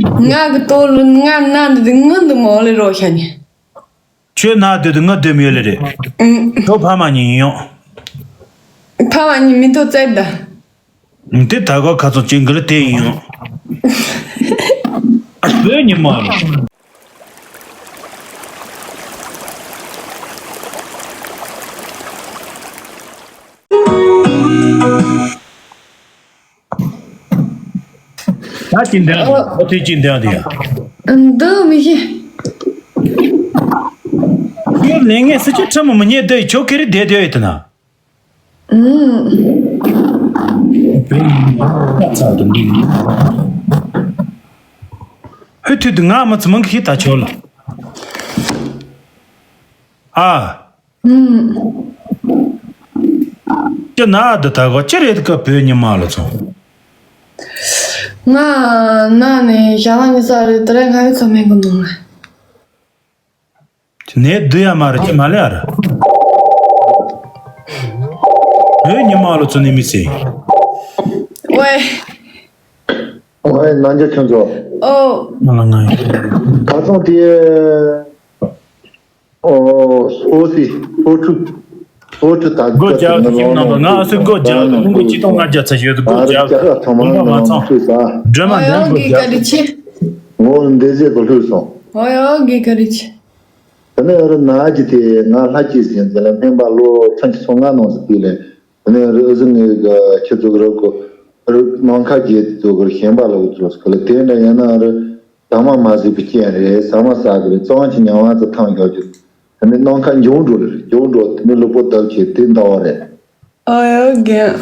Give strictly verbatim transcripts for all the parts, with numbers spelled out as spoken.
ང་གི་ལྟོ་ལུ་ང་ན་འདི་ངུ་འདི་མོ་ལེ་རོ་ཤ་ཉེ། ཁྱོད་ན་འདི་དུ་ངུ་འདི་མོ་ལེ་རེད། ཁྱོད་ཕ་མ་ཉིན་ཡོང་། ཕ་མ་ཉིན་མི་ཐོ་བཙལ་ད། དེ་ད་ག་ཁ་ཚོ་ཅན་གི་ལ་དེ་ཡིན་ཡོང་། བོད་ཉི་མ་རེད། ད་ཅི་འདྲ་འོ་དེ་ཅི་འདྲ་དེ་ཡ། འདི་མི་ཤེས། ཁྱོད་ལས་ངན་སྲིད་ཇུས་ཁྲིམས་མི་ཉེས་དེ་ཁྱོད་ཁེ་རི་བསྡད་བསྡད་ཡོད་དེ་ན། ཧུ་ཐུ་དུ་ང་མི་ཚེ་མང་གི་ད་ཆོག་ལ། ཨ། ཅི་ན་འདི་ད་གོ་ཅི་རེད་ག་བོད་ཉི་མ་ལ་ཚོ། ང་ན་ནས་ཞག་ལ་ཉི་ས་རེད་དེ་རེད་ང་གི་ཚོ་མེད་གི་འདུག་ང་། ནས་བསྡུ་ཡ་མ་རེད་ཅི་མ་ལེ་ཨ་ར། བོད་ཉི་མ་ལོ་ཚོ་ནི་མི་སྲིད། ཝེ། ཝེ་ནང་རྒྱ་ཁྱོད་ཚོ། ཨོ། ང་ལ་ང་ཡིན། ད་ཚོང་དེ། ཨོ་སོ་སི་སོ་ཁྲུ་སོ་ཁྲུ་ད་སྒོ་རྒྱག་གི་ཁྱིམ་ནང་ལ་ང་ཨ་སི་སྒོ་རྒྱག་གི་ལུང་གི་ཅི་ཏོང་ང་རྒྱ་ཚ་ཡོད་སྒོ་རྒྱག་གི་ལུང་པ་མ་ཚང་སྒྲོལ་མ་འདན་སྒོ་རྒྱག་གི། ངོ་འདི་ཟེར་གོ་ལྷུས་སོང་། ཨོ་ཡོ་གི་ཀ་རི་ཆི། དེ་ནས་རི་ནག་གི་དེ་ང་ལྷ་སྐྱིད་ཟིན་ཟིན་ལ་སྨན་པ་ལོ་ཕྲན་གྱི་ཚོ་ང་ནང་སུ་དེ་ལས་དེ་ནས་རི་ཨུ་ཟི་ངའི་གི་ཁྱི་ཚོ་གི་རི་གོ་རི་ནང་ཁ་རྒྱལ་དེ་ཚོ་གི་ཞེན་པ་ལོ་གི་ཚོ་སུ་གི་ལ་དེ་འདྲ་ཡིན་ན་རི་དང་མ་མ་ཟིག་པའི་རྐྱེན་རེད་ཟ་མ་ཟ་གི་རེད་གཙང་གི་ཉང་བ་ཚོ་ཐང་རྒྱག་རྒྱུ་དེ་ནས་ནང་ཁ་འབྱུང་འགྲོ་ལ་རེད་འབྱུང་འགྲོ་དེ་ནས་ལུས་པོ་བརྡབ་ཆེ་དེ་འདའ་བ་རེད། ཨ་ཡ་རྒན།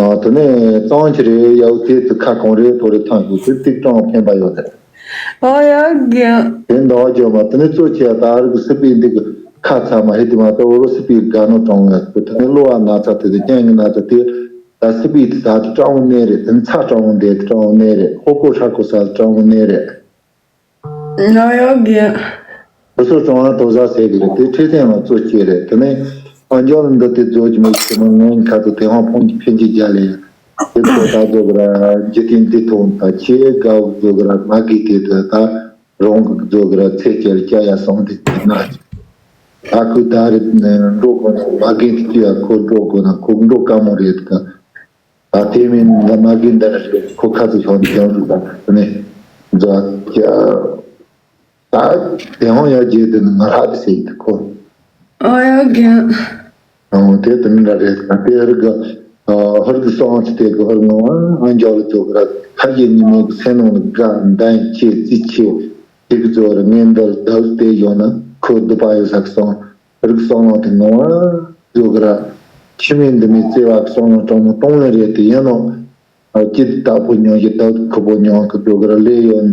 ཨ་དེ་ནས་གཙང་གི་རེད་ཡའུ་དེ་ཚོ་ཁ་གང་རེད་ཐོ་རེ་ཐང་གི་དེ་ཏིག་ཀྲང་ཕན་པ་ཡོད་རེད། ཨོ་ཡ་རྒན། དེ་འདྲ་བ་བརྗོད་མ་དེ་ནས་གཙོ་ཆེ་ད་རི་གི་སི་པི་འདི་གི་ཁ་ཚ་མ་ཧེ་དེ་མ་ད་འོ་རོ་སི་པི་དགའ་ནོ་གྲོང་ངེ་དེ་ནས་གློ་བ་ན་ཚ་དེ་དེ་རྐྱང་གི་ན་ཚ་དེ་ད་སི་པི་དེ་ད་དེ་སྤྲང་བོ་གནས་རེད་དེ་ཚ་སྤྲང་བོ་འདས་དེ་སྤྲང་བོ་གནས་རེད་ཧོ་ཀོ་ཧྲ་ཀོ་ས་སྤྲང་བོ་གནས་རེད། ཨོ་ཡ་རྒན། ཁོ་ཚོ་གྲོང་བ་དོ་ཟ་ཟེར་གི་རེད་དེ་ཁྲི་སྟེང་ལ་གཙོ་ཆེ་རེད་དེ་ནས་ཨ་འཇོག་ལ་འདི་དེ་རྫོགས་ཀྱི་མེད་ཀྱི་མ་ངན་ཁ་དུ་དེ་ཧང་ཕོང་གི་ཕན་གྱི་རྒྱ་ལས། དེ་ཚོ་ད་རྫོགས་གི་ར་འཇིག་རྟེན་འདི་ཐོག་ད་ཆེ་དགའ་བོ་རྫོགས་གི་ར་མ་གི་དེ་དུ་ད་རོང་གི་རྫོགས་གི་ར་ཚེ་སྐྱེལ་སྐྱ་ཡ་སོང་དེ་ན་ད་ཁོས་ད་རེད་འགྲོ་དགོས་ན་མ་གི་དེ་སྐྱེ་ཡ་ཁོ་འགྲོ་དགོས་ན་ཁོ་འགྲོ་དཀའ་མོ་རེད་ད། ད་དེ་མིན་ང་མ་གི་འདི་ལ་རེད་ཁོ་ཁ་ཚུགས་ཤོག་འདི་ཀྱང་རུ་ད་ནི་འཛོ་ཀྱ་ད་དེ་ཧོང་ཡ་རྗེས་དེ་ནི་ང་ལྷག་དེ་ཟེར་གི་ཁོ། ཨ་ཡ་རྒན། ཨོ་དེ་དེ་མིན་ལ་རེད་ད་དེ་ཧར་གི་ཧར་གི་སོང་ཚེ་དེ་གི་ཧར་ངོ་ཨ་འཇོག་ལ་ཚོ་གི་ར་ཁ་ཡེ་ཉི་མའི་གི་སེམས་ནང་ལ་དགའ་འདན་ཆེ་རྩི་ཆེ་དེ་གི་ཚོ་ར་ངན་འདོར་དག་དེ་ཡོང་ན་ཁོ་སྡུག་པ་ཡོད་ས་གི་སོང་། རིགས་བསམ་བློ་དེ་ནོར་བ་བཟོ་གི་ར། ཁྱིམ་མི་འདི་མི་བརྩེ་བ་བསམ་བློ་གྲོང་མོ་གཏོང་ལེན་རེད་དེ་ཡིན་ནོ། སྐྱིད་བདག་པོ་ཉོ་གི་བདག་ཁུ་པོ་ཉོ་གི་བཟོ་གི་ར་ལས་ཡོད་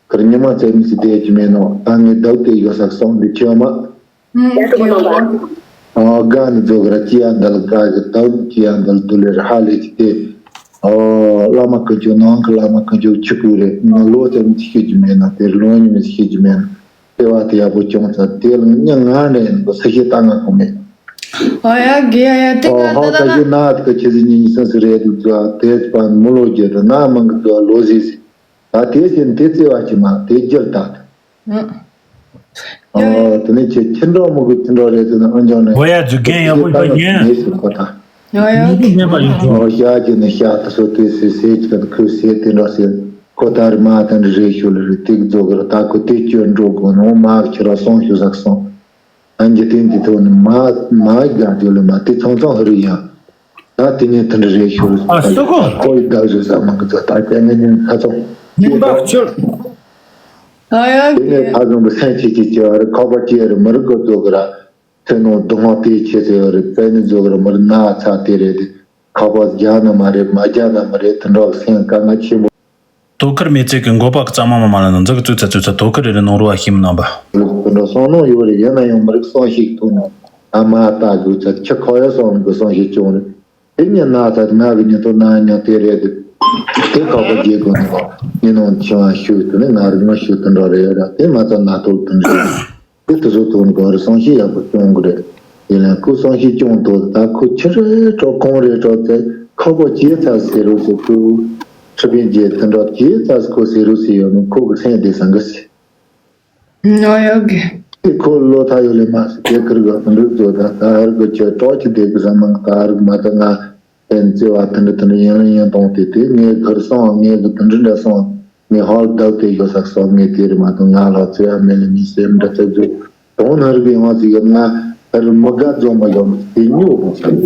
ཁར་ཉི་མ་ཙེ་མི་སི་བསྡད་ཀྱི་མེད་ནོ་ད་ངས་བདག་དེ་ཡོད་ས་གསུངས་འདི་ཁྱོད་མ། ཨ་དགའ་ནི་བཟོ་གི་ར་ཅི་ཡ་འདི་ལ་དགའ་གི་བདག་ཅི་ཡ་འདི་ལ་དུ་ལེ་ར་ཧ་ལས་ཀྱི་དེ། ཨོ་བླ་མ་ཀུན་སྤྱོད་ནང་གི་བླ་མ་ཀུན་སྤྱོད་ཆི་ཀུ་རེད་ང་ལོ་ཙེ་མི་སི་ཤེས་ཀྱི་མེད་ནོ་དེར་ལོ་ཉི་མི་སི་ཤེས་ཀྱི་མེད་ནོ། ལྟེ་བ་དེ་ཡག་པོ་བྱུང་ཚར་དེ་ལ་ཉ་ང་འདྲ་ཡིན་པ་ས་གཞི་ལྟ་ང་གོ་མེད། ཨ་ཡ་གི་ཡ་ཡ་དེ་ཨོ་ང་ཧོ་ད་ད་ད་གི་ན་དེ་ག་ཁྱེད་ཚོ་གཉིས་གཉིས་སེམས་སུ་རེད་འདུག་ཙོ་དེ་པ་མི་ལོ་རྒྱུ་དང་ན་མང་གི་ཙོ་ལོ་ཟིག་ཟིག་ད་དེ་བཞིན་དེ་བརྩེ་བ་ཅི་མ་དེ་རྒྱུར་ད་དེ། ཨོ་དེ་ནས་ཁྱེད་ཁྱེད་འགྲོ་མི་དགོས་ཁྱེད་འགྲོ་རེད་ཟེར་ན་ཨང་ཅང་ནས་འོ་ཡ་རྫུ་རྒན་ཡག་པོ་ཡོད་ཉན་ངེས་སུ་ཁོ་ད། ཡོ་ཡོ་ཉན་པ་ཡོད་ཅོ། ཨོ་ཤ་ཅི་ནས་ཤ་ད་སོ་དེ་སེ་སེ་ཅི་ད་ཁོས་སེ་དེ་འདྲ་སེ་ཁོ་ད་རི་མ་ད་འདྲ་རེད་ཤོད་ལ་རེད་དེ་གི་རྫོགས་གི་ར་ད་ཁོ་དེ་སྐྱོན་འགྲོ་དགོས་ནོ་མ་གི་ཁྱེད་ར་སོང་ཤོད་ཟག་སོང་། ཨ་འཇིག་རྟེན་འདི་ཐོག་ནས་མ་མ་དགའ་རྒྱུ་ལ་མ་དེ་ཚང་ཚང་ཧ་རི་ཡང་། ད་དེ་ནས་དེ་འདྲ་རེད་ཤོད་ཨ་སོ་གོ། ཁོ་ཡི་དག་རེད་ཟ་མ་གི་ཚོ་ད་དེ་ནས་ནི་ཁ་ཚོང་ཉིན་པ་ཆོད། ཨ་ཡ་དེ་ནས་ཁ་ཚོང་གི་སེམས་ཆེ་ཆེ་ཆེ་བ་རེད་ཁོག་པ་ཆེ་རེད་མི་རིགས་གི་རྫོགས་གི་ར། ཚེ་ནང་སྡུག་བསྔལ་དེ་ཆེ་ཚེ་བ་རེད་རྩ་ནས་རྫོགས་གི་ར་མི་རིགས་ན་ཚ་དེ་རེད་དེ་ཁོག་པ་རྒྱག་ན་མ་རེད་མ་རྒྱག་ན་མ་རེད་དེ་འདྲ་གི་སེམས་དཀའ་ངལ་ཆེན་པོ། དོ་ཁུར་མེད་ཚད་ཀྱི་འགོ་པ་གི་གཙང་མ་མ་མ་ལ་ནང་འཛུགས་ཀྱི་བཙུད་ཚ་བཙུད་ཚ་དོ་ཁུར་རེ་རེ་གནང་རོགས་ཨ་ཤེས་མི་གནང་པ། དེ་འདྲ་བསམ་བློ་ཡོད་རེད་ཡིན་ན་ཡང་མི་རིགས་བསམ་ཤེས་ཀྱི་ཐོག་ནས་ཨ་མ་ལྟ་དགོས་ཚ་ཁྱི་ཁོ་ཡ་བསམ་ནས་གི་བསམ་ཤེས་བྱུང་རེད་དེ་ཉིན་ན་ཚ་ང་གི་ཉིན་ཐོ་ན་ཉོ་དེ་རེད་དེ་དེ་ཁག་པོ་རྒྱལ་དགོས་ནས་ཉིན་ནང་ཆེ་བ་ཤུགས་དེ་ནས་ང་རིག་མ་ཤུགས་དེ་འདྲ་རེད་ཡོད་ར་དེ་མ་ཚ་ན་ཐོག་དེ་འདྲ་དེ་དེ་ཚོ་ཐོག་ནས་གོ་རེ་བསམ་ཤེས་ཡག་པོ་སྐྱོང་དགོས་རེད། དེ་ལས་ཁོ་བསམ་ཤེས་སྐྱོང་དོ་ད་ཁོ་ཁྱི་རེད་གྲོགས་གང་རེད་གྲོགས་ཚེ་ཁག་པོ་བྱས་ཚ་ཟེར་རོ་ཟེར་ཁོ། ཁྲི་པན་རྒྱལ་དེ་འདྲ་ཇི་ཙམ་ཁོ་ཟེར་རུ་ཟེར་ཡོད་ནོ་ཁོ་གི་སེམས་བདེ་སང་གི་ཟེར། ཨོ་ཡོད་གི། དེ་ཁོ་ལོ་ཐ་ཡོད་ལེ་མ་ཟེར་དེ་ཁིར་གི་འདུག་ཚོ་ད་ད་ཧར་གི་ཁྱོད་གྲོགས་ཀྱི་དེ་གི་ཟ་མ་ད་ཧར་གི་མ་ད་ང་དེ་བརྩེ་བ་དེ་འདྲ་དེ་འདྲ་ཡིན་ལ་ཡིན་གཏོང་དེ་དེ་ངའི་གིར་སོང་ངའི་གི་དེ་འདྲ་འདྲ་སོང་ངའི་ཧོལ་བདག་དེ་ཡོད་ས་སོང་ངའི་དེ་རི་མ་ད་ང་ལ་ཚོ་ཡ་མེད་ལ་མི་སེམས་འདྲ་ཚ་རྒྱུ། དོན་ཧར་གི་ཡོང་བ་ཅིག་ཡོད་ན་ཧར་མི་དགའ་རྫོང་མ་ཡོང་དེ་ཉོ་དགོས་ས་རེད།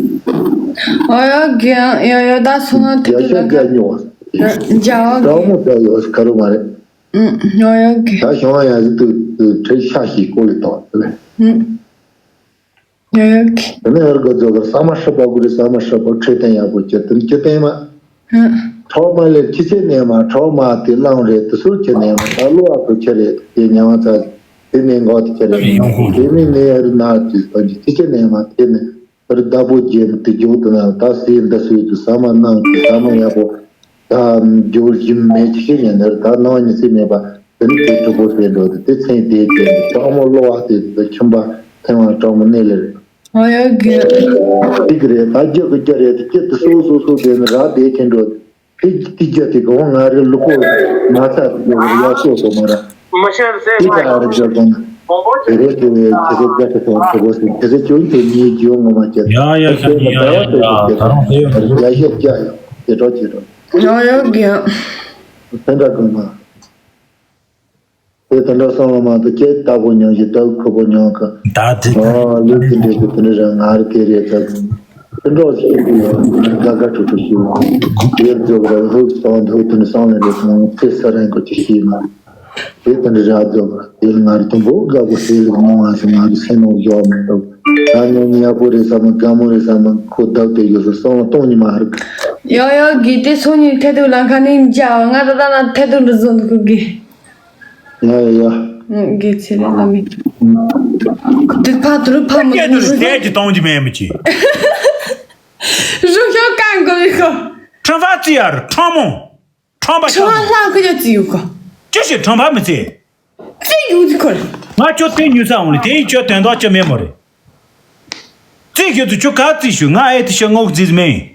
ཨོ་ཡོད་གི་ཡང་ཡོད་ཡོད་ད་སོང་ན་དེ་ཡ་དེ་ཤ་ལ་དགའ་ཉོ་བ་ས་རེད། འཇའ་བ་གྲོགས་མོ་དགའ་ཡོད་ཁ་རུ་མ་རེད། ཨུ་ཡོད་ཡོད་གི། ད་ཤོང་བ་ཡང་ཟིག་ཏུ་ཁྲེལ་ཤ་ཞིག་བཀོལ་ལེ་དོ་དེ་ལས། ཨུ་ཡོད་ཡོད་གི། དེ་ནས་ཧར་གི་རྫོགས་གར་ས་མ་ཧྲི་པ་གུ་རེ་ས་མ་ཧྲི་པ་ཁྲེལ་བསྟན་ཡག་པོ་ཁྱེར་དུ་ཁྱེར་བསྟན་མ། ཧུ། གྲོགས་མ་ལས་ཁྱི་ཆེ་ནས་མ་གྲོགས་མ་དེ་བླངས་རེད་དུ་སུར་ཁྱེར་ནས་མ་ད་བློ་ཨ་ཁུ་ཁྱེར་རེད་དེ་ཉང་ཚ་དེ་ནས་འགོག་དེ་ཁྱེར་རེད་དེ་མི་ནས་ཨ་རི་ན་དུས་པ་འདི་ཁྱི་ཆེ་ནས་མ་དེ་ནས་ཨ་རི་བདག་པོ་རྒྱལ་དུ་རྒྱུག་དུ་ན་ད་སེ་འདི་སུས་དུ་ས་མ་ནང་དུ་ས་མ་ཡག་པོ་ད་རྒྱུག་བཞིན་མེད་ཁྱི་ཆེ་ནས་ནར་ད་ནང་ཉི་ཚེ་མེད་པ་དེ་ནི་དེ་གྲུ་པོ་སེ་འགྲོ་དུ་དེ་མཚན་དེ་ཁྱེར་ནས་གྲོགས་མོ་བློ་ཨ་དེ་དུ་ཁྱིམ་པ་ཐེངས་མ་གྲོགས་མོ་གནས་ལེ་རེད། ཨོ་ཡ་གི། ཏིག་རེད་ད་རྒྱུ་གི་རྒྱུ་རེད་དེ་སྐྱིད་དུ་སོ་སོ་སོ་དེ་ནི་ར་དེ་ཁྱེད་འགྲོ་ཕིག་ཏི་རྒྱུ་དེ་གི་འོང་ང་རི་ལུ་གོ་མ་ཚ་དེ་གི་ཡ་སོ་སོ་མ་ར། མ་ཤར་ཟེར་ཏི་མ་ད་ཡོད། ཨ་རི་རྒྱུ་གོ་ན་དེ་རེད་དེ་རེད་དེ་རེད་རྒྱ་ཆེ་སོང་དེ་གོ་སོང་དེ་རེད་ཅུང་དེ་ཉིད་རྒྱུ་ངོ་མ་རྒྱ་ཡ་ཡ་ཤ་ནི་ཡ་ཡ་ཡ་ད་རུང་དེ་ཡོད་ཡ་ཤ་རྒྱ་ཡ་དེ་འགྲོ་དེ་འགྲོ། ཡ་ཡ་གི། དེ་འདྲ་གི་མ། དེ་དེ་འདྲ་བསམ་བློ་མང་དུ་སྐྱེ་ལྟ་བུ་མྱོང་ཞིང་ལྟ་བུ་ཁོ་བོ་མྱོང་གི། ད་དེ་ཨོ་ལུག་དེ་འདྲས་ཀྱི་དེ་འདྲ་རང་ང་རི་དེ་རེད་ཚ་གི། དེ་འདྲ་ཞིག་གི་ཡོད་ང་དགའ་དགའ་ཁྲོ་ཁྲོ་ཞིག་ཡོད། དེ་རྫོགས་ར་ཧུག་སོང་དུ་དེ་འདྲ་སོང་ལ་རེད་སོང་ཚེ་ས་རང་གི་ཅི་ཤེས་མ། དེ་དེ་འདྲ་ར་རྫོགས་ར་དེ་ལ་ང་རི་དུམ་བུ་དགའ་བོ་ཟེར་ལུགས་མོ་ང་སི་ང་རི་སེམས་ནང་ཡོད་མི་འདུག་ད་ཉོ་ཉ་པོ་རེད་ས་མ་དགའ་མོ་རེད་ས་མ་ཁོ་བདག་དེ་ཡོད་ས་སོང་གཏོང་ཉི་མ་ཧར་གི། ཡོ་ཡོ་གི་དེ་སོང་ཉི་ཐད་དུ་ལ་ཁ་ནས་མཇལ་བ་ང་ད་ལྟ་ན་ཐད་དུ་འདྲི་བཟོ་འདུག་གི། ཡ་ཡ་ཡ། དགེ་ཚེ་རིང་བླ་མའི། དེ་ཕ་དུ་རུ་ཕ་མ་སྐད་དུ་ཟས་ཀྱི་གཏོང་རྒྱུ་མེད་མི་གྱི། རུ་ཤོ་ཀང་གོ་ལི་ཁོ། ཁྲོན་ཕ་ཙི་ཡར་ཁྲོན་མོ། ཁྲོན་པ་ཁྲོན་ཤོ་ལྷ་ཁུ་ཡ་ཙི་ཡུ་ཁོ། ཅི་ཞིག་ཁྲོན་ཕ་མི་ཙི། ཙི་ཡུ་ཙི་ཁོ། ང་ཁྱོད་དེ་ཉུ་ས་འོང་ལི་དེ་ཡི་ཁྱོད་དོན་དག་ཅི་མེད་མོ་རེད། ཙི་ཁྱོད་ཚོ་ཁྱོད་ག་ཙི་ཞུ་ང་ཨེ་ཏི་ཤ་ངོག་ཙི་མེད།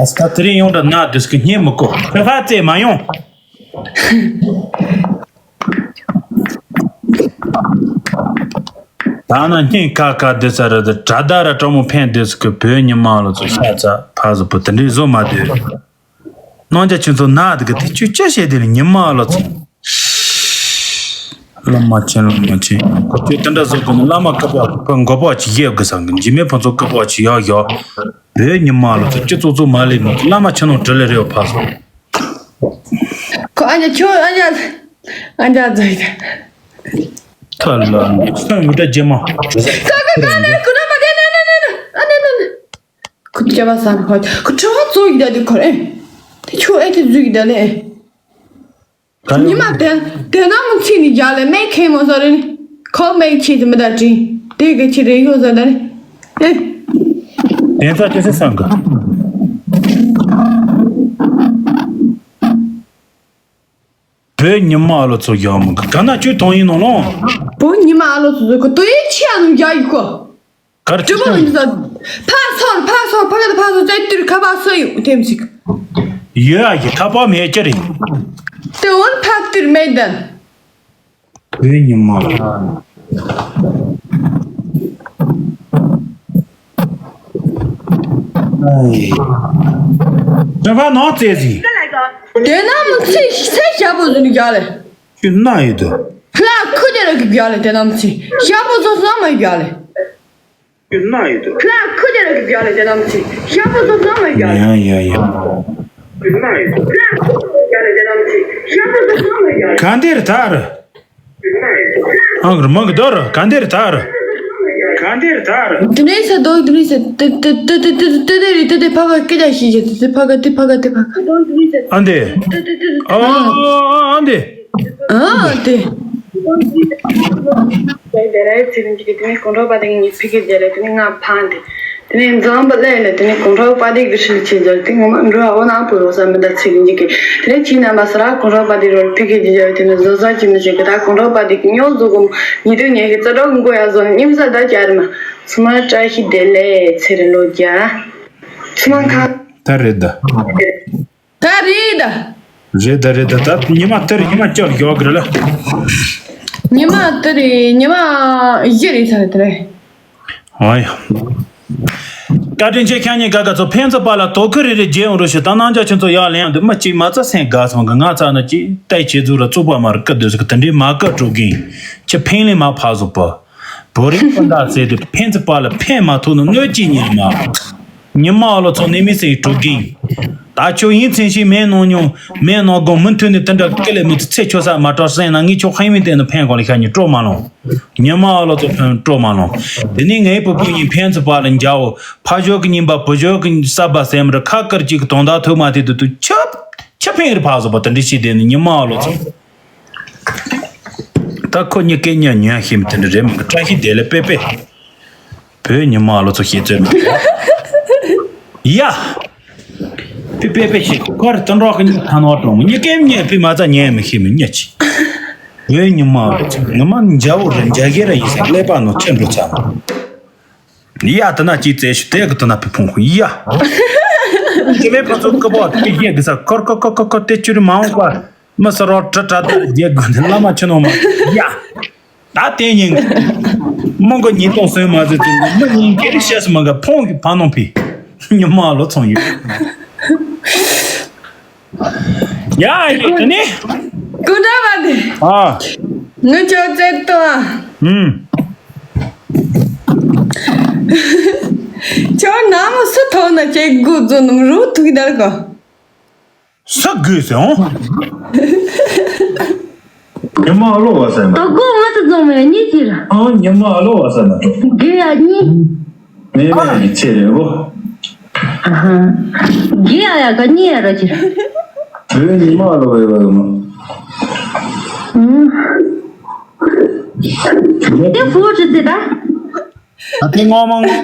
ཨ་སྟ་དེ་རིང་ཡོང་འདྲ་ན་དུས་ཀྱི་སྙེ་མི་གོ་ཁ་ཁ་རྩེ་མ་ཡོང་། ད་ན་སྙིང་ཁ་ཁ་དེ་ས་ར་དེ་གྲ་ད་ར་གྲོགས་མོ་ཕན་དུས་ཀྱི་བོད་ཉི་མ་ལ་ཚོ་ཤ་ཚ་ཕ་ཟོ་པོ་དེ་འདྲའི་བཟོ་མ་དུས། སྣང་རྒྱ་ཁྱོད་ཚོ་ན་དེ་གི་དེ་ཁྱོད་ཅི་བྱས་དེ་ལ་ཉི་མ་ལ་ཚོ། བླ་མ་ཆེན་བླ་མ་ཆེན། ཁྱོད་དེ་འདྲ་བཟོ་དགོས་ན་བླ་མ་བཀའ་པོ་ཕ་མགོ་པོ་ཅིག་ཡེབ་དགོས་སམ་གི་འཇིགས་མེད་ཕུན་ཚོགས་བཀའ་པོ་ཅིག་ཡག་ཡག་བོད་ཉི་མ་ལ་ཚོ་སྤྱི་ཚོགས་ཚོ་མ་ལས་མི་བླ་མ་ཆེན་ནོ་འདྲི་ལེ་རེ་བ་ཕ་སོང་། ཁོ་ཨ་ཉ་ཁྱོད་ཨ་ཉ་ཨ་ཉ་ཛ་ཡི་ད། ཐ་ལ་འདི་སོང་མི་འདྲ་རྗེས་མ། ཀ་ཀ་ཀ་ནེ་ཀུ་ན་མ་དེ་ནེ་ནེ་ནེ་ནེ་ཨ་ནེ་ནེ་ནེ། ཁོ་ཅ་བ་སང་ཁོ་ཁོ་ཁྲ་བ་ཙོ་ཡི་ད་དེ་ཁོ་རེ། དེ་ཁྱོད་ཨེ་དེ་ཛུ་ཡི་ད་ལེ། ཉི་མ་དེ་དེ་ན་མོ་ཚིག་ནི་རྒྱ་ལེ་མེ་ཁེ་མོ་ཟ་རེ་ནི། ཁོ་མེ་ཁྱི་དེ་མི་ད་ཅི་དེ་གི་ཁྱི་རེ་ཡོ་ཟ་ད་ནི། ཨེ། དེ་ཚ་ཅི་སེ་སང་གི། བོད་ཉི་མ་ཨ་ལོ་ཚོ་ཡག་མོ་གི་ག་ན་ཁྱོད་གཏོང་ཡིན་ནོ་ལོ། བོད་ཉི་མ་ཨ་ལོ་ཚོ་ཚོ་གི་དོ་ཡི་ཆི་ཨ་ནུ་རྒྱ་ཡི་ཁོ། གར་ཅི་ཅི་མ་ཡིན་ས། ཕ་སོར་ཕ་སོར་ཕ་ག་ཕ་སོར་ཙེ་ཏུར་ཁ་པ་སོ་ཡུ་ཐེམ་ཅིག་ཡོད་ཨ་ཡི་ཁ་པ་མེད་ཅི་རེད། དེ་འོན་ཕ་ཏུར་མེད་དན། བོད་ཉི་མ། ཨེ། དྲན་པ་ནང་བཙལ་ཟིན། དེ་ན་མི་ཚེ་ཚེ་ཞབས་པོ་ཟིན་རྒྱ་ལེ། ཁྱོད་ན་ཡོད་དོ། ལྷ་ཁུ་རྒྱ་ར་གི་རྒྱ་ལེ་དེ་ན་མི་ཚེ་ཞབས་པོ་ཟོ་ཟོ་མ་རྒྱ་ལེ། ཁྱོད་ན་ཡོད་དོ། ལྷ་ཁུ་རྒྱ་ར་གི་རྒྱ་ལེ་དེ་ན་མི་ཚེ་ཞབས་པོ་ཟོ་ཟོ་མ་རྒྱ་ལེ། ཡ་ཡ་ཡ། ཁྱོད་ན་ཡོད་དོ། ལྷ་ཁུ་རྒྱ་ར་དེ་ན་མི་ཚེ་ཞབས་པོ་ཟོ་ཟོ་མ་རྒྱ་ལེ། ག་འདིར་ཐར། ཨང་རི་མང་གི་དོར་ག་འདིར་ཐར། ག་འདིར་ཐར། དེ་ནས་ས་དོག་དེ་ནས་ས་དེ་དེ་དེ་རེད་དེ་དེ་ཕ་ག་སྐད་ཆ་ཤེས་ཀྱི་དེ་དེ་ཕ་ག་དེ་ཕ་ག་དེ་ཕ་ག་ཨ་འདི། ཨ་ཨ་ཨ་འདི། ཨ་དེ། དེ་རེད་ཚེ་རིང་གི་དེ་ནས་གོང་རོགས་པ་དེ་ངས་ཕི་གེ་རྒྱལ་རེད་དེ་ནས་ང་ཕ་འདི། དེ་ནས་འཛམ་བུ་གླིང་ལ་དེ་ནས་གོང་རོགས་པ་དེ་གི་ཧྲིལ་ཆེ་རྒྱལ་དེ་ངོ་མ་འགྲོ་བ་ནང་པོ་རོ་ས་མི་འདའ་ཚིག་འཇིག་གི། དེ་ནས་ཁྱིམ་ན་མ་ས་ར་གོང་རོགས་པ་དེ་རོལ་ཕི་གེ་རྒྱལ་དེ་ནས་བཟོ་ས་ཅི་མི་བྱེད་གི་ད་གོང་རོགས་པ་དེ་གི་ཉོ་བཟོ་གོ་ཉི་དུ་ཉེ་གི་རྩ་གྲོགས་མགོ་ཡ་བཟོ་ནས་ཉིམ་ས་ད་ཅར་མ་སུ་མ་བཀྲ་ཤིས་བདེ་ལེགས་ཚེ་རིང་ལོ་རྒྱ། ཕྱི་ནང་ཁ། ད་རེད་ད། ད་རེད་ད། རེད་ད་རེད་ད། ད་ཉི་མ་ད་རེད། ཉི་མ་བསྐྱར་ཡོད་གི་རེད་ལ། ཉི་མ་ད་རེད། ཉི་མ་བཞི་རེད་ས་རེད་ད་རེད། ཨ་ཡ། བཀའ་དྲིན་ཆེ། ཁྱེད་གཉིས་ཀ་ག་ཚོད་ཕན་ཚུན་བར་ལ་དོ་ཁུར་རེ་རེ་བརྗེ་ཡོང་རོགས་ཞུ། ད་རྣམ་ཅག་ཁྱོད་ཚོ་ཡར་ལེན་ཡོང་དུས་མི་གཅིག་མ་ཚད་སེམས་དགའ་སོང་གི། ང་ཚ་ན་ཅིག་ལྟ་བྱེད་ཚུལ་ར་བཙོག་པ་མ་རེད་ཀི་འདོད་ཟེར་གི། དེ་འདྲའི་མ་བཀའ་སྒྲུབ་གིན་ཁྱེད་ཕན་ལས་མ་ཕར་བཟོ་པ། བོ་རིག་སྤུན་ཟླ་ཟེར་དུས་ཕན་ཚུན་བར་ལ་ཕན་མ་ཐོགས་ན་གནོད་ཀྱི་ཉེས་མ། ཉི་མ་ཨ་ལོ་ཚོ་ནི་མི་སེ་གྲུབ་གིན། ད་ཁྱོད་ཡིན་ཚན་ཞིག་མེད་ནོ་ཉོ་མེད་ནོ་དགོང་མུ་མཐུད་ནས་དེ་འདྲ་ཀི་ལེ་མི་ཚེ་ཁྱོད་ས་མ་དྲག་སེང་ན་ངས་ཁྱོད་ཧན་མི་བསྟན་ནོ་ཕན་གོ་ལ་ཤ་ཉི་སྤྲོ་མ་ལོང་། ཉི་མ་ཨ་ལོ་ཚོ་ཕན་སྤྲོ་མ་ལོང་། དེ་ནས་ངའི་བུ་བུ་གཉིས་ཕན་ཚུན་བར་ལ་འཇའ་བོ་ཕ་ཞོག་གི་ཉིན་པ་བུ་ཞོག་གི་ས་བ་སེམས་ར་ཁ་ཀར་གཅིག་གི་དོན་དག་ཐུག་མ་ཐེ་དུ་དུ་ཆབ་ཆབ་ཕན་རི་ཕག་བཟོ་པ་དེ་འདྲ་ཞིག་དེ་ནི་ཉི་མ་ཨ་ལོ་ཚོ། ད་ཁོ་གཉིས་སྐད་ཉན་ཉན་ཤེས་མི་དེ་འདྲ་རེད་མི་འདུག་བཀྲ་ཤིས་བདེ་ལེགས་པེ་པེ། བོད་ཉི་མ་ཨ་ལོ་ཚོ་ཤེས་ཚོད་མི་འདུག་ཡ། པེ་པེ་པེ་ཤིག་ཁོ་རེ་ཏན་རོག་གི་ཉི་ཐ་ནོ་ཏོང་ཉི་སྐད་ཉན་པི་མ་ཚ་ཉན་མི་ཤེས་མི་ཉན་ཅི། བོད་ཉི་མ་ཨ་ལོ་ཚོ་ངི་མ་འཇའ་བོ་རེད། འཇའ་གི་ར་ཡིན་ས་ཀླད་པ་ནོ་ཆེན་འགྲོ་ཚར་ནོ། ཡ་ད་ན་ཅི་ཙེ་ཤུ་དེ་གི་ད་ན་པི་ཕུང་ཁུ་ཡ། ཅི་མེ་ཕ་ཚོ་ཀ་པོ་ཏི་ཡེ་གི་ས་ཁོར་ཁོ་ཁོ་ཁོ་ཁོ་ཏེ་ཅུ་རི་མ་འོང་པ། མི་ས་རོ་ཏྲ་ཏྲ་ཏ་རྒྱལ་དགོན་དེ་བླ་མ་ཆུ་ནང་མ་ཡ། ད་དེ་ཉིན་མོ་གོ་ཉིན་ཏོང་སོན་མ་ཟེར་ཚུལ་མི་ཉིན་ཀེ་རི་ཤེས་མ་ག་ཕོང་གི་ཕ་ནོ་ཕི། ཉི་མ་ལོ་ཚོང་ཡོད། ཡ་ཡི་དེ་ནི། ཀུན་དྲ་བ་དེ། ཨ། ངི་ཆོ་ཙེ་ཏོ། ཨུམ། ཁྱོད་ནམ་སུ་ཐོག་ན་ཁྱེད་དགུ་རྫོ་ནམ་རུ་ཐུག་དར་གོ། སུ་དགོས་ཟེར་འོང་། ཉི་མ་ཨ་ལོ་བ་ཟེར་མ། ཨ་གོ་ང་ཚོ་རྫོང་མེད་གཉིས་ཀྱིས་ར། ཨ་ཉི་མ་ཨ་ལོ་བ་ཟེར་མ་གྲོགས། དགོས་ཡ་གཉིས། མེད་མེད་ཀྱི་ཆེ་རེད་གོ། ཨ་ཧ། དགོས་ཡ་ཡ་ག་གཉིས་ཡ་ར་ཅི་ར། བོད་ཉི་མ་ཨ་ལོ་བ་ཡོད་པ་ཡོད་མ། ཨུམ། དེ་ཕོ་ཅི་ཟེར་ད། ཨ་དེ་ངོ་མ་ངོ་མ། ཉི་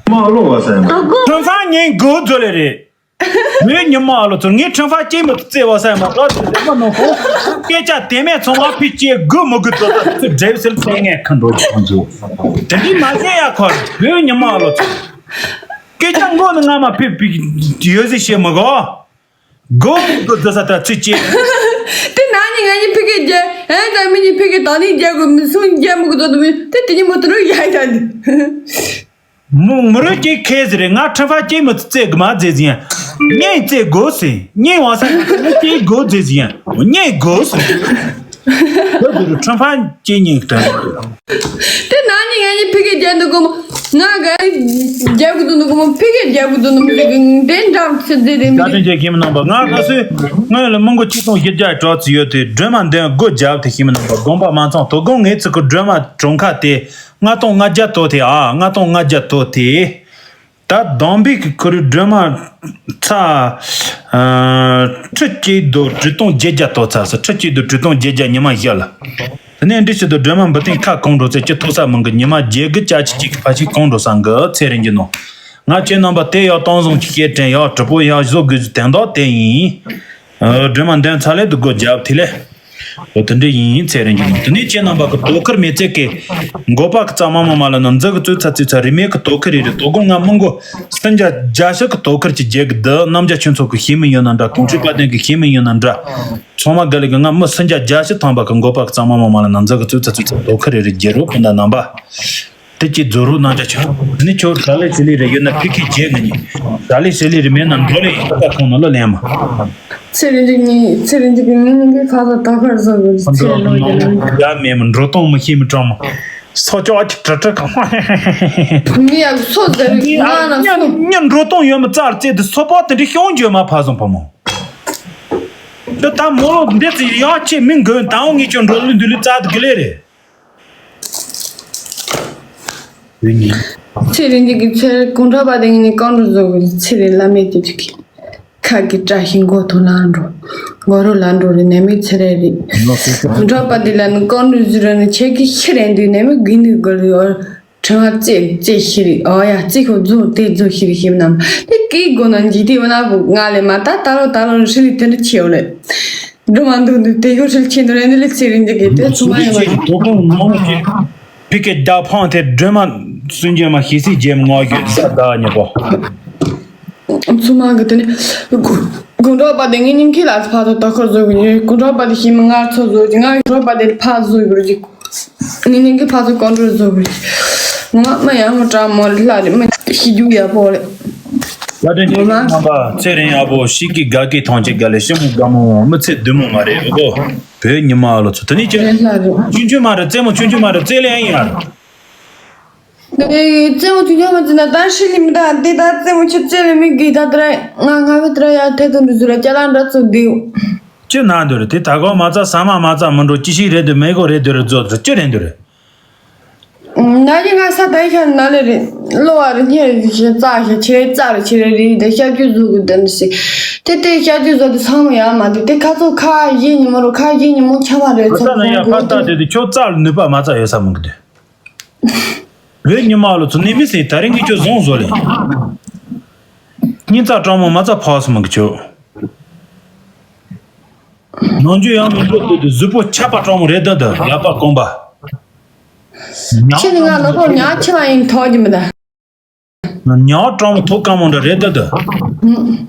མ་ཨ་ལོ་བ་ཟེར་མ། ཨ་གོ། ཁྱོད་ཚང་ཉིན་དགོས་རྫོ་ལེ་རེད། བོད་ཉི་མ་ཨ་ལོ་ཚོ་ངའི་ཁྲིམས་ཕ་སྐྱེས་མི་བརྩེ་བ་ས་མ་གཏོགས་ཚོ་ལེགས་མ་ནོ་ཧོ། སྐད་ཆ་དེ་མེད་ཚོང་བ་ཕི་སྐྱེས་དགོས་མི་དགོས་ཚོ་ད་ཚོ་འབྲེལ་སེལ་ཚེ་ངས་ཁ་འགྲོ་ཆོག་འཇུ། དེ་འདྲའི་མ་བཤད་ཡ་ཁོ་བོད་ཉི་མ་ཨ་ལོ་ཚོ། སྐད་ཆ་མགོ་ནི་ང་མ་ཕི་ཕི་ཡོད་ཟིག་བཤད་མི་དགོས། དགོས་མི་དགོས་ཚོ་ས་ད་ཚོ་སྐྱེས། དེ་ན་ནི་ང་ནི་ཕི་སྐད་རྒྱལ་ཨེ་ད་མི་ནི་ཕི་སྐད་ད་ནི་རྒྱལ་དགོས་མི་སུ་རྒྱལ་མི་དགོས་ཚོ་དུ་མི་དེ་དེ་ནི་མོ་དུ་རུ་ཡ་ཡ་ད་ནི། མོ་མོ་རོ་སྐྱེས་ཁེ་ཟི་རེད། ང་ཁྲིམས་ཕ་སྐྱེས་མི་བརྩེ་གི་མ་བརྩེ་ཟིན་ཡང་། གཉེན་བརྩེ་དགོས་ཟེར། གཉེན་བ་ས་ང་སྐྱེས་དགོས་བརྩེ་ཟིན་ཡང་། གཉེན་དགོས་ཟེར། ཁོ་དུ་རུ་ཁྲིམས་ཕ་སྐྱེས་གཉེན་གི་དོན། དེ་ན་ནི་ང་ནི་ཕི་སྐད་རྒྱལ་འདུག་གོ་མོ། ང་ག་རྒྱལ་གི་འདུག་ནུ་གོ་མོ། ཕི་སྐད་རྒྱལ་གི་འདུག་ནུ་མི་ཟིག་གི་དེ་འདྲ་ཚེ་ཟེར་རེད་མི་བཀའ་དྲིན་ཆེ་ཁྱིམ་ནང་པ། ང་ད་སུས་ང་ལ་མི་མགོ་ཆིག་སྟོང་བཞི་བརྒྱ་དྲག་ཙི་ཡོད་དེ་སྒྲོལ་མ་འདོན་སྒོ་རྒྱབ་དེ་ཁྱིམ་ནང་པ། དགོངས་པ་མ་ཚོམས། དོ་དགོང་ངེད་ཚོ་གི་སྒྲོལ་མ་གྲོང་ཁ་དེ། ལྔ་སྟོང་ལྔ་བརྒྱ་ཐོ་ཐེ། ཨ། ལྔ་སྟོང་ལྔ་བརྒྱ་ཐོ་ཐེ། ད་སྡོམ་པའི་གི་ཁོ་རི་སྒྲོལ་མ་ཚ། ཨ། ཁྲི་གཅིག་དོ་དྲུག་སྟོང་བརྒྱད་བརྒྱ་ཐོ་ཚ་ས། ཁྲི་གཅིག་དོ་དྲུག་སྟོང་བརྒྱད་བརྒྱ་ཉི་མ་བཞི་ལ། དེ་ནས་འདི་ཕྱི་དུ་སྒྲོལ་མ་འབུ་ཏིང་ཁ་གང་འགྲོ་ཚེ་ཅི་ཐོ་ས་མང་གི་ཉི་མ་བརྒྱད་དགུ་བཅུ་གཅིག་གི་ཕ་ཞིག་གང་འགྲོ་སང་གི་ཚེ་རིང་གི་ནོ། ང་ཁྱེད་རྣམ་པ་དེ་ཡག་གཏོང་བཟང་གི་སྐད་དྲན་ཡག་གྲུ་པོ་ཡག་བཟོ་དགོས་ཀྱི་དན་རྟགས་དེ་ཡིན། ཨ། སྒྲོལ་མ་འདོན་ཚར་ལེ་དུ་སྒོ་རྒྱབ་དེ་ལས། འོ་དེ་འདྲ་ཡིན་ཚེ་རིང་གི་ནོ། དེ་ནས་ཁྱེད་རྣམ་པ་གི་དོ་ཁུར་མེད་ཚེ་གི་མགོ་པ་གི་གཙང་མ་མ་མ་ལ་ན་འཛི་གི་ཙུ་ཚ་ཙུ་ཚ་རི་མེད་གི་དོ་ཁུར་རེ་རེ། དོ་དགོང་ང་མི་མགོ་སུན་ཇ་རྒྱ་ཤི་གི་དོ་ཁུར་གྱི་རྒྱལ་གི་འདི་རྣམ་རྒྱ་ཆུ་ཚོགས་གི་ཤེས་མི་ཡོད་ན་འདྲ། གོང་ཆུ་པ་དན་གི་ཤེས་མི་ཡོད་ན་འདྲ། ཚང་མ་ག་ལེ་གི་ང་མི་སུན་ཇ་རྒྱ་ཤི་ཐང་པ་གི་མགོ་པ་གི་གཙང་མ་མ་མ་ལ་ན་འཛི་གི་ཙུ་ཚ་ཙུ་ཚ་དོ་ཁུར་རེ་རེ་རྒྱལ་རོ་ཕུ་འདྲ་རྣམ་པ། དེ་གྱིས་རྫོ་རུ་ནང་ཅ་ཆ། ནི་ཁྱོད་གྲ་ལེ་ཆི་ལི་རེ་ཡོད་ན་ཕི་ཁི་རྒྱལ་ང་ནི། གྲ་ལེ་ཆི་ལི་རེ་མེད་ན་འགྲོ་ལེ་ཡིན་ད་ཁོང་ནང་ལ་ལེན་མ། ཚེ་རིང་འཇིགས་ནི་ཚེ་རིང་འཇིགས་ཀྱི་ངི་ནི་ཁ་ལ་ད་ཁར་བཟོ་གི་ཚེ་ལོ་ཡ་ལ། ཡ་མེད་མ་འགྲོ་སྟངས་མི་ཤེས་མི་གྲོང་མ། སོ་ཅོག་གི་ཏྲ་ཏྲ་གང་། ངི་ཡ་སོ་ཟེར་ང་ན་སོ། ཉ་འགྲོ་སྟངས་ཡོད་མི་ཙར་ཙེ་དུ་སོ་པོ་དེ་འདྲི་ཤོང་འཇོད་མ་ཕ་སོང་ཕ་མོ། འདི་ད་མོ་ལོ་འདི་ཙི་ཡ་ཆེ་མི་འགོན་ད་འོ་ངི་ཅོ་འགྲོ་ལུ་འདི་ལུ་ཙར་དུ་གི་ལེ་རེད། ཚེ་རིང་འཇིགས་ཀྱི་ཚེ་གུང་ཁྲ་པ་དེ་ངས་ནི་རྐང་བྲོ་བཟོ་དགོས་ཚེ་རིང་བླ་མེད་ཀྱི་ཚིག་གི་ཁ་གི་བཀྲ་ཤིས་མགོ་ཐོག་ལ་འགྲོ། མགོ་རུ་ལ་འགྲོ་རེ་ནས་མི་ཚེ་རེ་རེད། གུང་ཁྲ་པ་དེ་ལ་ནི་རྐང་བྲོ་བཟོ་ར་ནི་ཆེ་གི་ཤི་རན་དུས་ནས་མི་དགུན་དུས་དགུ་རེ་ཨོ་ཕྲེང་བ་རྩེ་རྩེ་ཤི་རེད། ཨོ་ཡ་རྩེ་ཁོ་རྫོ་དེ་རྫོ་ཤི་རེད་ཤི་མི་རྣམས་དེ་གི་སྒོ་ན་འཇིག་དེ་བ་ན་བུ་ང་ལས་མ་ད་ད་ལོ་ད་ལོ་ཧྲི་ལི་དེ་འདྲ་ཆེ་བ་རེད། འགྲོ་མ་འདུག་འདུག་དེ་ཡོ་ཧྲིལ་ཆེ་འདུག་རེད་འདི་ལས་ཚེ་རིང་འཇིགས་གི་དེ་ཚོ་མ་ཡོང་བ་རེད། དོ་དགོང་ནང་གི་ཕི་ཀེ་རྒྱ་ཕང་དེ་སྒྲོལ་མ་སུན་འབྱིན་མ་ཤེས་སྲིད་རྒྱལ་མོ་ངོ་རྒྱུ་ས་ད་ཉེ་པོ། ཚང་མ་གི་དེ་ནི་དགུན་དགུན་གྲོགས་པ་དེ་ངེད་གཉིས་ཀྱི་ལ་ཕ་ཚོ་ལྟ་སྐོར་བཟོ་གི་ཡོད། དགུན་གྲོགས་པ་དེ་ཤི་མི་ང་ཚོ་བཟོ་གི། ང་དགུན་གྲོགས་པ་དེ་ཕ་བཟོ་གི་རེད། ངེད་གཉིས་ཀྱི་ཕ་ཚོ་ཀོན་ཀྲོལ་བཟོ་གི་རེད། ང་མ་ཡང་མོ་གྲང་མོ་ལ་རེད། མི་ཤི་རྒྱུ་ཡག་པོ་རེད། བཀའ་དྲིན་ཆེ། ངོ་མ། རྣམ་པ་ཚེ་རིང་ཡག་པོ་ཤི་གི་དགའ་གི་ཐང་ཆེ་དགའ་ལེ་ཤི་མོ་དགའ་མོ་མི་ཚེ་བདུན་མོ་མ་རེད་གོ། བོད་ཉི་མ་ལོ་ཚོ་དེ་ནི་ཅི་རེད་ལ་རེད། ཆུང་ཆུང་མ་རེད། རྩེད་མོ་ཆུང་ཆུང་མ་རེད། རྩེད་ལེ་ཡིན་ཡ། རྩེད་མོ་ཆུང་ཆུང་མ་རྩེད་ན་ད་ཧྲི་ལི་མི་ད་དེ་ད་རྩེད་མོ་ཆུ་རྩེད་ལེ་མི་གི་ད་དེ་ར་ང་ང་བི་དེ་ར་ཡ་ཐེ་དུ་འདུ་ཟུ་ར་ཅ་ལ་འདྲ་ཚོ་དེའུ། ཅི་ན་འདུ་རེད། དེ་ད་གོ་མ་ཚ་ས་མ་མ་ཚ་མི་འགྲོ་ཅི་ཞིག་རེད་འདུ་མེ་གོ་རེད་འདུ་རེད་ཛོ་ཚོ་ཅི་རེད་འདུ་རེད། ན་གི་ང་ས་ད་ཤ་ན་ལེ་རེད། ལོ་བ་རེ་ཉེ་རེ་ཤེ་ཙ་ཤེ་ཆེ་རེ་ཙ་རེ་ཆེ་རེ་རེ་དེ་ཤ་རྒྱུ་ཟུ་གི་དེ་འདུ་སི། དེ་དེ་ཤ་རྒྱུ་ཟོ་དེ་ཚང་མ་ཡ་མ་དེ་དེ་ཁ་ཚོ་ཁ་ཡེ་ཉི་མོ་རོ་ཁ་ཡེ་ཉི་མོ་ཁྱ་མ་རེ་ཚོ་ཁ་ན་ཡ་ཁ་ཁ་ད་དེ་དེ་ཁྱོད་ཙ་ལ་ནུས་པ་མ་ཚ་ཡོད་ས་མི་གི་དེ། བོད་ཉི་མ་ལོ་ཚོ་ནི་མི་སེ་ད་རིང་གི་ཁྱོད་བཟུང་བཟོ་ལེ། སྙིང་རྩ་སྤྲང་མོ་མ་རྩ་ཕོག་སོང་མ་གི་ཁྱོད། ནང་རྒྱུ་ཡང་མི་འགྲོ་དུས་དུ་གཟུགས་པོ་ཆག་པ་སྤྲང་མོ་རེད་ད་དུ་ཡག་པ་གོམ་པ། ཁྱེད་ནི་ང་ལོ་ཁོ་ཉག་ཆེ་བ་ཡིན་ཐོག་གི་མི་ད། ཉག་སྤྲང་མོ་ཐོག་སྐམ་མོ་འདྲ་རེད་ད་དུ།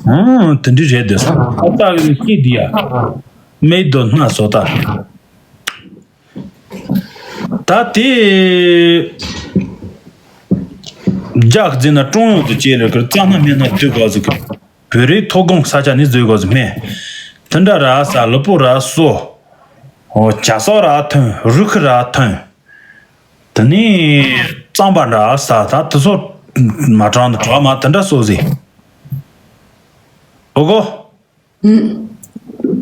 ཨང་དེ་འདྲི་རེད་དུ་ཨ་ཏག་གི་སྐྱིད་དི་ཡ། མེད་དོ་སྣ་བཟོ་ལྟ། ད་དེ་རྒྱག་རྫི་ན་ཀྲུང་ཡོང་དུ་སྐྱེས་ལ་ཁར་རྩ་སྣ་མེད་སྣ་དུས་ག་ཟིག་གི་བོད་རིགས་ཐོག་དགོང་ས་ཆ་ནི་བཟོས་ག་ཟིག་མེད། དེ་འདྲ་ར་ས་ལུ་པོ་ར་སོ། ཨོ་ཇ་སོག་ར་ཐོན། རུ་ཁི་ར་ཐོན། དེ་ནི་གཙང་པ་འདྲ་ས་ད་དེ་ཚོ་མ་དྲང་དུ་གྲོགས་མ་དེ་འདྲ་སོ་ཟིག་ཨོ་གོ།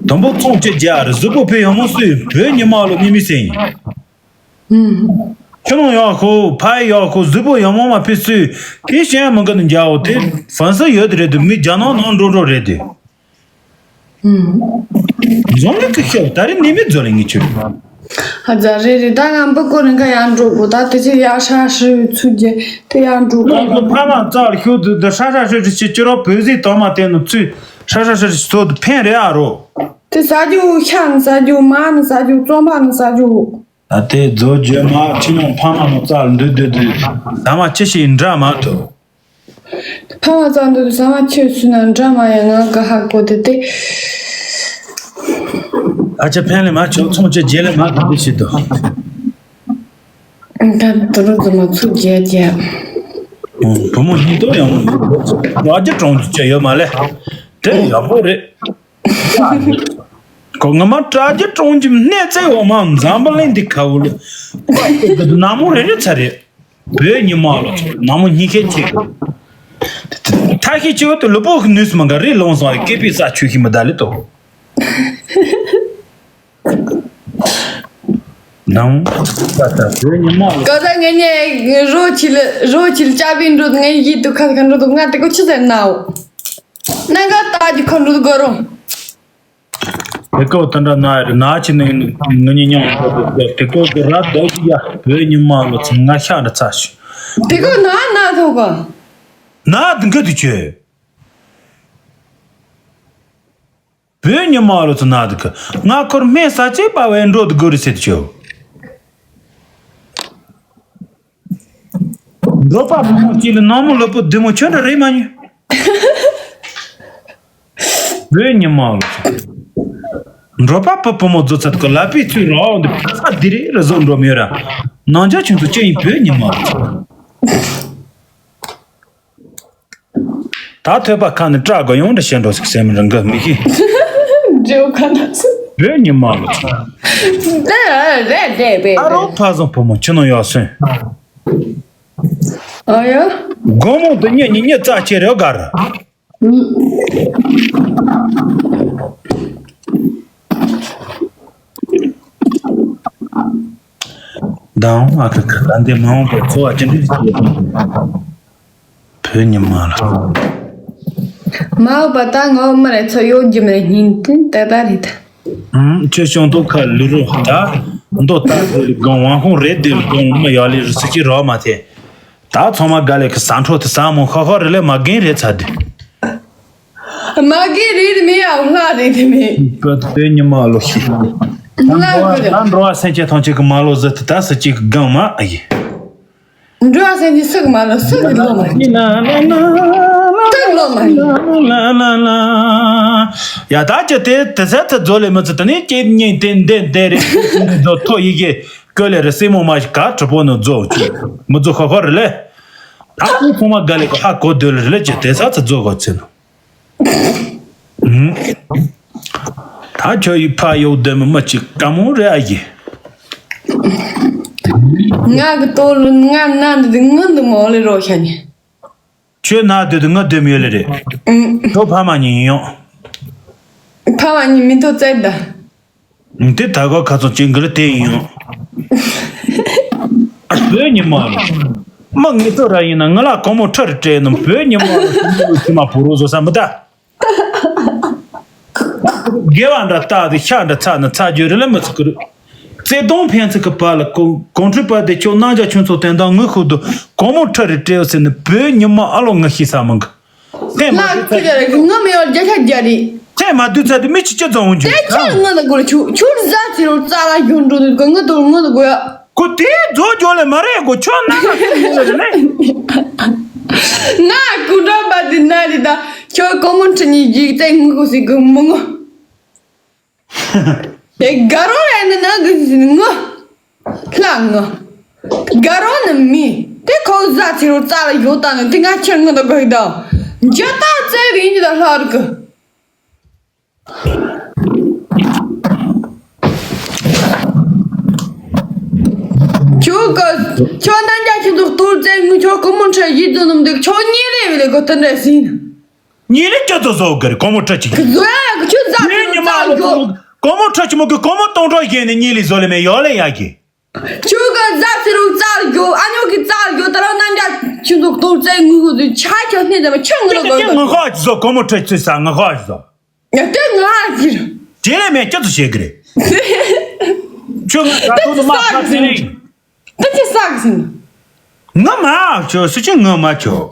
དུམ་བུ་ཚོང་ཆེ་རྒྱ་རེ་གཟུགས་པོ་ཕི་ཡང་མོ་སུས་བོད་ཉི་མ་ལོ་ནི་མི་སེ་ཡིན། ཁྱོད་ནང་ཡག་ཁོ་ཕ་ཡག་ཁོ་གཟུགས་པོ་ཡང་མོ་མ་ཕི་སུས་དེ་ཤེས་མི་དགའ་ནི་རྒྱ་འོ་དེ་ཧྥན་སི་ཡོད་དེ་རེད་དུ་མི་རྒྱ་ནང་ནང་འགྲོ་འགྲོ་རེད་དེ། འཛོམས་ལས་ཀི་ཤོག་ད་རེ་ནི་མི་འཛོམས་ལས་ངི་ཆུ། ཨ་ཛ་རེ་རེ་ད་ང་འབུ་ཀོ་རིང་ག་ཡང་འགྲོ་གོ་ད་དེ་ཚེ་ཡ་ཧྲ་ཧྲི་ཚུ་རྒྱ་དེ་ཡང་འགྲོ་གོ། ཁོ་ཕ་མ་རྩ་ལ་ཤོག་དུ་དུ་ཧྲ་ཧྲ་ཧྲི་ཧྲི་ཆི་ཅི་རོ་བོད་ཟིག་དོ་མ་བསྟན་ནུ་ཚུ་ཧྲ་ཧྲ་ཧྲི་ཧྲི་ཚོ་དུ་ཕན་རེ་ཨ་རོ། དེ་ཟ་རྒྱུ་ཤ་ནི་ཟ་རྒྱུ་མ་ནི་ཟ་རྒྱུ་བཙོང་པ་ནི་ཟ་རྒྱུ། ད་དེ་རྫོ་བརྗོད་མ་ཁྱི་ནང་ཕ་མ་མོ་རྩ་ལ་འདུ་འདུ་འདུ་ཟ་མ་ཆི་ཞིག་འདྲ་མ་ཐུབ། ཕ་མ་ཚང་འདུག་ཟ་མ་ཆོས་སུ་ན་འདྲ་མ་ཡང་ང་ག་ཧ་གོ་དེ་དེ། ཨ་ཅག་ཕན་ལས་མ་ཆོག་ཚོང་ཅེ་རྗེས་ལས་མ་གི་འདི་ཞིག་ཏུ། ད་དུ་རུ་ཙམ་མ་ཚུགས་རྒྱལ་རྒྱལ། བུ་མོ་ཉིད་དུ་ཡང་རྒྱ་གྲོང་ཅེ་ཡོད་མ་ལས། དེ་ཡག་པོ་རེད། ཁོ་ངོ་མ་དྲ་རྒྱ་གྲོང་གི་གནས་ཚད་འོ་མ་འཛམ་བུ་གླིང་འདི་ཁ་བུ་ལ། ནག་མོ་རེ་རེ་ཚ་རེད། བོད་ཉི་མ་ལོ་ཚོ་ནག་མོ་གཉིས་ཁེ་ཆེ་གི། ཐ་ཤི་ཆེ་བ་དུ་ལུ་པོ་གི་ནུས་སུ་མ་ག་རེ་ལོང་སོང་བ་སྐེ་པི་ས་ཆུ་ཤི་མི་ད་ལེ་ཏོ། ནང་ས་ད་བོད་ཉི་མ་ལོ། ག་ད་ངེད་ཉེ་རོ་ཆི་ལ་རོ་ཆི་ལ་ཅ་བི་འགྲོ་ངེད་ཡིད་དུ་ཁ་ཁ་འགྲོ་དུ་ང་དེ་ཀོ་ཆི་ཟེར་ནའོ། ནང་ག་ད་ཀྱི་ཁོ་འགྲོ་དུ་གོ་རོ། དེ་ཀོ་ད་འདྲ་ན་ཡ་རེ་ན་ཆི་ནི་ང་ཉི་ཉང་དེ་ཀོ་གི་ར་དོ་ཡ་བོད་ཉི་མ་ལོ་ཚང་ང་ཤ་འདྲ་ཚ་ཤི། དེ་ཀོ་ན་ན་ཐོ་གོ། ན་དེ་འགའ་དུ་ཆོས། བོད་ཉི་མ་ལོ་ཚོ་ན་དེ་ཀོ་ང་ཁོར་སྨན་ས་ཆེ་པ་བས་འགྲོ་དུ་གོ་རི་སེ་དུ་ཆོས། འགྲོ་པ་མང་པོ་ཅིག་ལ་ནང་མོ་ལོ་པོ་བདེ་མོ་ཁྱོད་འདྲ་རེད་མ་ཉོས། བོད་ཉི་མ་ལོ། འགྲོ་པ་པུ་བུ་མོ་རྫོ་ཚད་ཀྱི་ལ་པའི་ཚུལ་རོགས་འདི་ཕ་ས་འདི་རེད་ར་བཟོ་འགྲོ་མེད་ར། ནང་ཆ་ཆུང་ཚོ་ཅི་ཡིན་བོད་ཉི་མ་ལོ། ད་ཐོས་པ་ཁ་ནས་སྐྲག་དགོས་ཡོང་འདྲ་བཤད་འགྲོ་ཟིག་སེམས་རང་གི་མི་ཤེས། འདྲེའུ་ཁ་ན་སུ། བོད་ཉི་མ་ལོ། རེད་རེད་རེད་པས། ཨ་རོ་ཕ་བཟང་བུ་མོ་ཁྱི་ནང་ཡོད་སོན། ཨ་ཡ། དགོང་མོ་དུ་ཉི་ཉི་ཉི་རྩ་ཆེ་རེད་ག་ར། དང་ཨ་ཁ་ཁ་ད་འདི་མ་འོངས་པར་འཚོ་བ་ཅི་འདྲ་ཞིག་བྱེད་དགོས། བོད་ཉི་མ་ལ། མ་འོངས་པ་ད་ངོ་མ་རེད་ཚོ་ཡོད་རྒྱུ་མེད་ཉིན་དུ་ད་ད་རེད། ཁྱོད་ཤོང་ཏོ་ཁ་ལུ་རོ་ད་མདོ་ལྟ་དེ་ལ་དགོང་དབང་ཁོང་རེད་དེ་ལ་དགོང་མི་ཡག་ལས་རི་སི་ཅི་རོགས་མ་ཐེ། ད་ཚང་མ་དགའ་ལས་ཁི་ས་འཕྲོ་དེ་ས་མོ་ཁ་ཁ་རེ་ལས་མ་རྒན་རེད་ཚ་དེ། མ་རྒན་རེད་མེད་ཡ་ལྷ་རེད་དེ་མེད། བོད་བོད་ཉི་མ་ལོ་ཤི། ལྷ་རེད། ད་འགྲོ་བ་སེམས་ཅན་ཐམས་ཅད་ཀྱི་མ་ལོ་ཟི་དེ་ད་སི་ཅིག་གི་གང་མ་ཨ་ཡི། འགྲོ་བ་སེམས་ཅན་སུ་གི་མ་ལོ་སུ་གི་ལོ་མ་ཡིན་ན་ལོ་ན་ལོ་ན་སུ་གི་ ལ་ལ་ལ། ཡ་ད་ཅི་དེ་དེ་ཟ་ཐུ་རྫོ་ལེ་མི་ཚུ་དེ་ནས་ཅེ་ཉེ་དེ་འདེ་འདེ་རེ་རྫོ་ཐོ་ཡི་གེ་ཀོ་ལེ་རེ་སེ་མོ་མ་ཞིག་ག་གྲི་པོ་ནུ་རྫོ་ཅི་མི་རྫོ་ཁ་ཁ་རེ་ལེ། ད་ཁོ་ཚང་མ་ག་ལེ་ག་ཧ་གོ་དོ་ལེ་རེ་ལེ་ཅི་དེ་ཟ་ཐུ་རྫོ་ག་ཚེ་ནུ། ད་ཁྱོད་ཡི་ཕ་ཡོད་དེ་མི་མི་ཅིག་དཀའ་མོ་རེ་ཨ་ཡི། ང་གི་ལྟོ་ལུ་ང་ན་འདི་ང་འདི་མོ་ལེ་རོ་ཤ་ཉེ། ཁྱོད་ན་དེ་དུ་ང་དེ་མི་ཡོད་ལེ་རེད། ཨུམ། ཁྱོད་ཕ་མ་གཉིས་ཡིན་ཡོང་། ཕ་མ་གཉིས་མི་ཐོ་བཙལ་ད། དེ་ད་ག་ཁ་ཚོན་ཅན་གི་ལ་དེ་ཡིན་ཡོང་། བོད་ཉི་མ་ཡིན། མ་ངེས་ཚོ་ར་ཡིན་ན་ང་ལ་གོང་མོ་ཁྲ་རེ་སྤྲད་ནམ་བོད་ཉི་མ་ལ་ཤུགས་ཆི་མ་བུ་རུ་བཟོ་ས་མི་ད། དགེ་བ་འདྲ་རྟག་དེ་ཤ་འདྲ་ཚ་ན་ཚ་རྒྱུ་རེ་ལ་མི་ཚུགས་ཀི་རུ། བརྩེ་དུང་ཕན་ཚུན་གི་བར་ལ་གོ་གོང་ཁྲི་པ་དེ་ཁྱོད་རྣམ་རྒྱལ་ཁྱོད་ཚོ་དོན་དག་ངུ་ཤུགས་དུ་གོང་མོ་ཁྲི་རེ་སྤྲད་ཟེར་ནས་བོད་ཉི་མ་ཨ་ལོ་ངུ་ཤི་ས་མང་གི། ཐེངས་མ་ལགས་ཁྱེད་རང་གི་ངུ་མེད་བར་རྒྱ་ཤ་རྒྱ་རེད། ཐེངས་མ་དུས་ཚོད་དེ་མི་ཆི་ཅི་ཙང་འོང་རྒྱུ། དེ་ཁྱོད་ངུ་ལ་དགོས་ལ་ཁྱོད་ཁྱོད་ཟ་ཚེ་རུ་རྩ་ལ་རྒྱུ་འགྲོ་ནས་གོ་ངུ་དུ་ངུ་ལ་དགོས་ཡ། ཁོ་དེའི་རྫོགས་རྒྱུ་ལས་མ་རེད་གོ་ཁྱོད་ན་ང་ཁྱོད་ངུ་ལ་རེད་ལེ། ང་སྐུ་འགྲོ་པ་དེ་ན་རེད་ད། ཁྱོད་གོ་མོ་ཁྲི་གཉིས་ཀྱིས་བཙན་ངུ་གོ་སྲིད་གི་མི་ངུ། དེ་དགའ་རོགས་རེད་ནི་ན་གི་ཟིན་ངུ། ལྷ་ངུ། དགའ་རོགས་ནི་མི། དེ་ཁོ་ཟ་ཚེ་རུ་རྩ་ལ་ཡོད་ད་ནི་དེ་ང་ཁྱེར་ངུ་ད་གི་ད། འཇའ་ཏག་ཙེ་རིང་གི་ད་ལྷ་རུ་གི། ཁྱོད་ཀ་ཁྱོད་རྣམ་རྒྱལ་ཁྱེད་ཚོ་གཏོར་རྩེ་ངུ་ཁྱོད་གོ་མོ་ཁྲི་ཡིད་དུ་ནམ་དེ་ཁྱོད་གཉིས་ལས་བི་ལས་གོ་དེ་འདྲ་ཟིན། གཉིས་ལས་ཁྱོད་ཚོ་བཟོ་གི་རེད་གོ་མོ་ཁྲི་གཅིག་གི་བཟོ་ཡ་ཁྱོད་ཟ་ཁྱོད་ཉི་མ་ཁྱོད་ལོ་ཟ་གོ་མོ་གོ་མོ་ཁྲི་ཆི་མོ་གི་གོ་མོ་སྟོང་ཕྲག་བཞེས་ནས་གཉིས་ལས་བཟོ་ལས་མེད་ཡོད་ལས་ཡ་གི། ཁྱོད་ཀ་ཟ་ཚེ་རུ་རྩ་རྒྱོ་ཨ་ཉོ་གི་རྩ་རྒྱོ་ད་རང་རྣམ་རྒྱལ་ཁྱེད་ཚོ་གཏོར་རྩེ་ངུ་གོ་དུས་ཆ་ཁྱོད་སྣེ་དེ་མ་ཁྱོད་ངུ་ལ་གོ་ཡ། ངུ་ཁ་ཅི་བཟོ་གོ་མོ་ཁྲི་ཆི་ཟ་ངུ་ཁ་ཅི་བཟོ། ཡ་དེ་ང་ཨ་ཅིར། དེ་ལས་མེད་ཅི་ཙི་བྱེད་གི་རེད། ཁྱོད་ང་ད་དུང་དུ་མ་ཁ་ཚིག་རེད། ད་ཅི་ཟ་གི་ཟིན། ང་མ་ཁྱོད་སུ་ཅི་ང་མ་ཁྱོད།